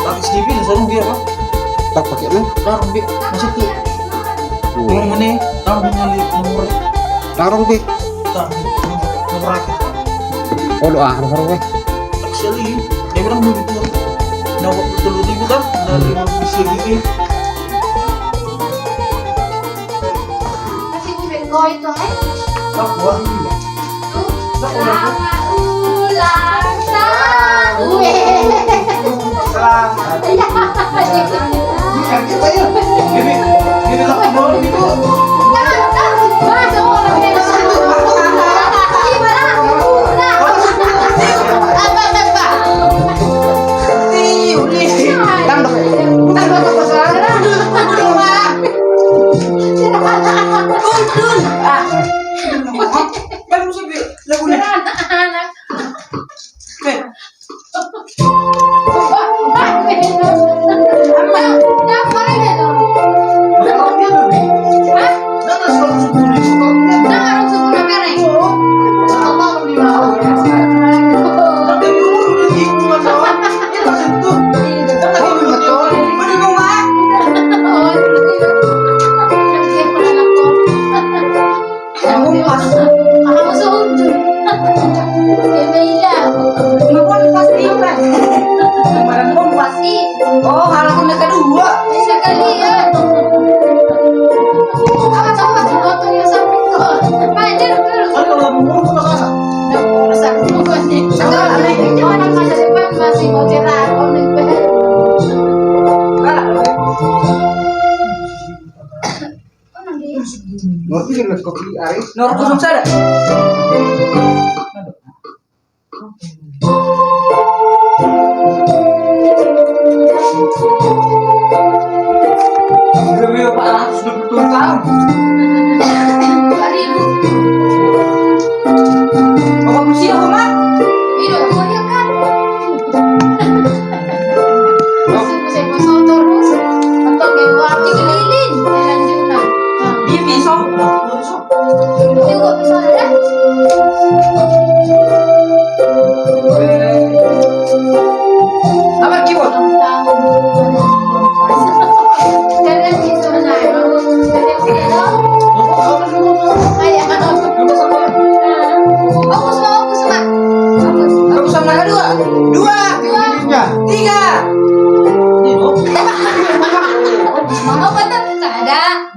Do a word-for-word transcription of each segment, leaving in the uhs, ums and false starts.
Pakai S T P na sarung dia apa? Tak pakai, no? Sarung dia. Masuk tuh. Nomor mana? Tahu dengan nomor. Sarung dia. Tahu nomor apa? Oh, doa, sarung dia. Actually, dia bilang begitu. Nah, waktu dulu dia bilang, nah, dia mau bisa gitu. Kasih gue bengkoi tuh, eh. Lah, gua ini. Tuh, selamat ulang tahun. Selamat. Iya. Ini, ini lah, gua itu. Jangan, jangan. Masuk orang yang Oh, halaman na kedua. Sekalian. Apa coba potong yang satu? Pajar dulu. Kan kalau mau ke sana. Nggak mau ke sana. Coba lagi. Orang masa depan masih mau cerah. Oh, nih, Kalah. Ngerti kan, Mas, kopi, Aris? Nomor kosong sada. Lebih empat ratus dua puluh tujuh tahun. Empat ribu. Bapak usia, Oma? Iya, gua ya kan. Masih, masih, masih terus. Atau kayak gua, aku keliling, jalan juga. Dia bisa. Juga bisa, ya. Apa kiwon? Dua. Dua. Tiga.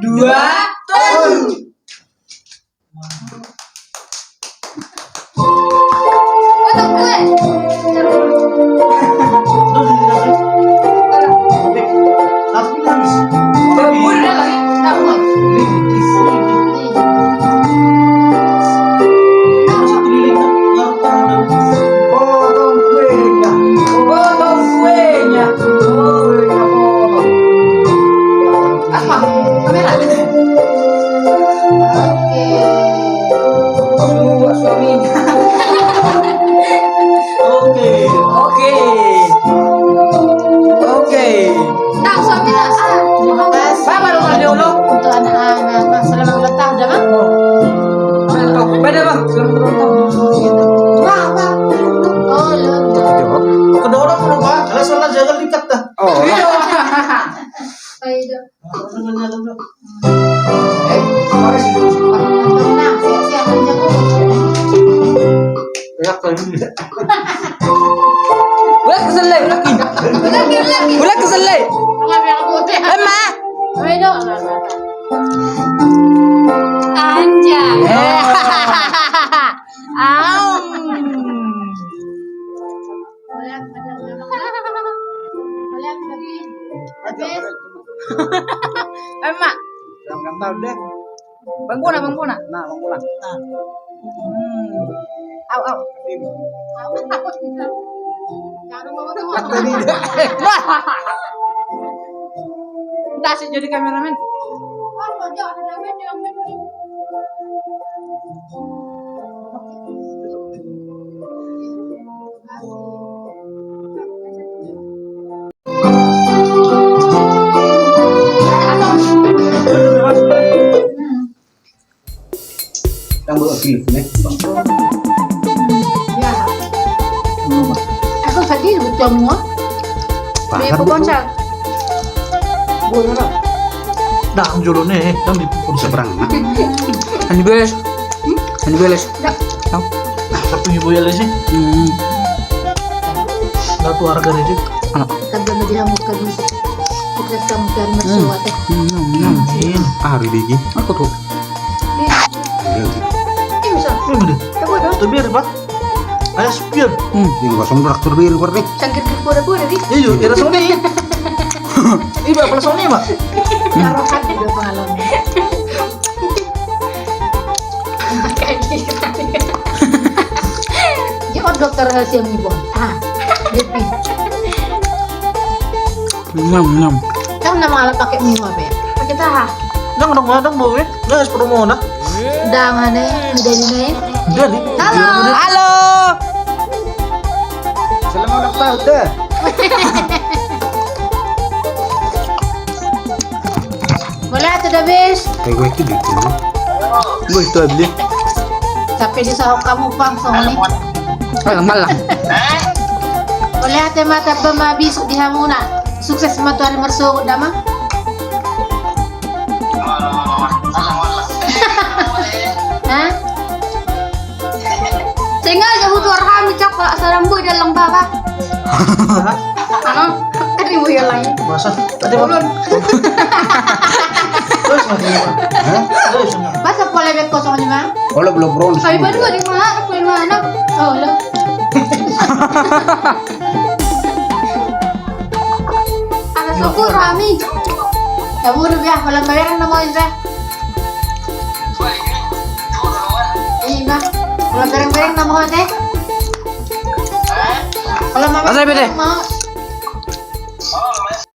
Dua. Potong kuenya. Potong kuenya. Kuenya potong. Apa? Kamera. Oke. Dua suaminya. Oke. Oke. Oke. Nah, suaminya. Bapak dong, ada dulu. Untuk anak-anak, Bang, selamat ulang tahun, dah, Bang. Beda, Bang. Selamat ulang tahun. Berapa? Oh, lu. Kedorong, lu, Bang. Alasan lah, jangan dikat, dah. Oh. Iya. Ayo, dong. Eh, mari sini dulu. Nah, siap-siap aja, Bang. Enak kali ini. Ulah kesel, ulah kesel. Ulah kesel. Emak. Anjay. Am. Emak. Selamat ulang tahun, Dek. Bang Bona, Bang Bona. Nah, Bang Bona. Nah. Hmm. Au, au. Ini. Au, au. Jangan ngomong tuh. Tadi dia. Entah sih jadi kameramen. Tambah lagi, nih. Semua. Pasar di Pokoknya. Bola. Dah, jolo ne, dah di Pokoknya. Seberang. Ani beres. Ani beres. Dah. Dah. Tapi ibu ya sih. Hmm. Dah tuh harga deh. Anak. Tanda mau dihamuskan. Kita kamu cari masuk. Hmm. Ah, hari lagi. Aku tuh. Ini bisa. Ini bisa. Coba dong. Tuh biar, Pak. Ayo, spion. Hmm. Yang kosong traktor bir, Pak, nih. Cangkir ke boda-boda, di. Iya, kira Sony. Iba, apa Sony, Pak? Taruhan juga pengalaman. Ya, oh, dokter siang ibu. Ah, dia pi. Enam, enam. Kan nama alat pakai minum apa ya? Pakai taha. Dang, dang, dang, bau, eh. Nah, sepuluh mona. Dang, aneh, udah di main. Udah di. Halo. Halo. Selamat ulang tahun, dah. Boleh tuh, dah, bis. Kayak gue itu gitu. Gue itu aja. Tapi di sahok kamu pang, song ni. Malang, malang. Boleh ate mata pemabis di hamuna. Sukses ma tu ari marsogot da ma. Hah? Sengaja hutuar hami cakap asal rambu dalam baba. Anu, kan ibu ya lagi. Masa? Ada ulun. Terus nanti. Hah? Terus nanti. Masa pola bet kosong lima? Pola belum bronze. Kami berdua di mana? Di mana? Oh, lo. Ada syukur kami. Ya udah ya, kalau bayaran nama Indra. Iya, Bang. Kalau bereng-bereng nama hote. Kalau mama. Masa bete? Mau.